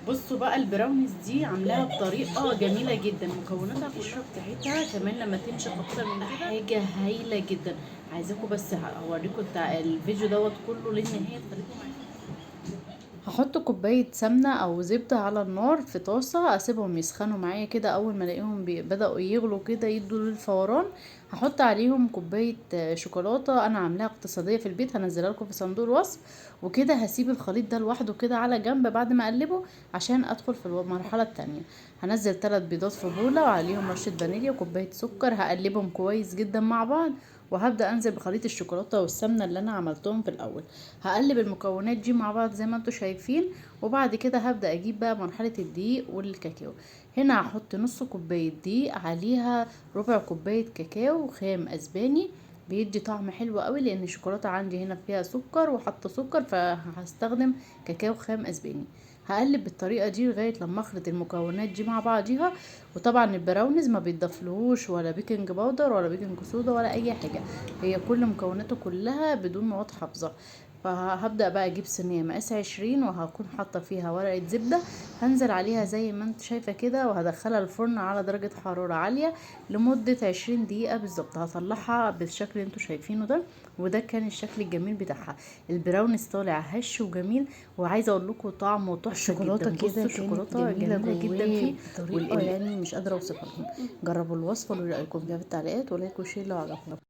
بصوا بقى البراونيز دي عاملاها بطريقة جميلة جدا، مكوناتها القشرة بتاعتها كمان لما تنشف اكتر من كده حاجة هايلة جدا. عايزاكم بس هوريكم الفيديو دوت كله للنهاية، خليكم معايا. هحط كوباية سمنه او زبدة على النار في طاسه، اسيبهم يسخنوا معايا كده. اول ما الاقيهم بداوا يغلوا كده يدوا للفوران، هحط عليهم كوباية شوكولاتة انا عاملاها اقتصادية في البيت، هنزلها لكم في صندوق الوصف. وكده هسيب الخليط ده لوحده كده على جنب بعد ما اقلبه عشان ادخل في المرحلة التانية. هنزل 3 بيضات في بوله وعليهم رشه فانيليا وكوبايه سكر، هقلبهم كويس جدا مع بعض، وهبدا انزل بخليط الشوكولاتة والسمنه اللي انا عملتهم في الاول. هقلب المكونات دي مع بعض زي ما انتم شايفين، وبعد كده هبدا اجيب بقى مرحلة الدقيق والكاكاو. هنا هحط نص كوباية دقيق عليها ربع كوباية كاكاو خام اسباني، بيدي طعم حلو قوي لان الشوكولاتة عندي هنا فيها سكر وحاطه سكر، فهستخدم كاكاو خام اسباني. هقلب بالطريقة دي لغاية لما اخلط المكونات دي مع بعضيها. وطبعا البراونيز ما بيتضافلهوش ولا baking powder ولا baking soda ولا اي حاجة، هي كل مكوناته كلها بدون مواد حافظه. فهبدا بقى اجيب صينية مقاس 20 وهكون حاطه فيها ورقة زبدة، هنزل عليها زي ما انت شايفه كده، وهدخلها الفرن على درجه حرارة عالية لمدة 20 دقيقة بالظبط. هطلعها بالشكل اللي انتوا شايفينه ده، وده كان الشكل الجميل بتاعها. البراونيز طالع هش وجميل، وعايزه اقول لكم طعمه تحفة الشوكولاتة جدا. كده بصوا كانت الشوكولاتة جميلة جميلة جدا جواه فيه، بطريقة يعني مش قادرة اوصفها لكم. جربوا الوصفة وقولوا رايكم فيها في التعليقات، و like و share لو عجبكم.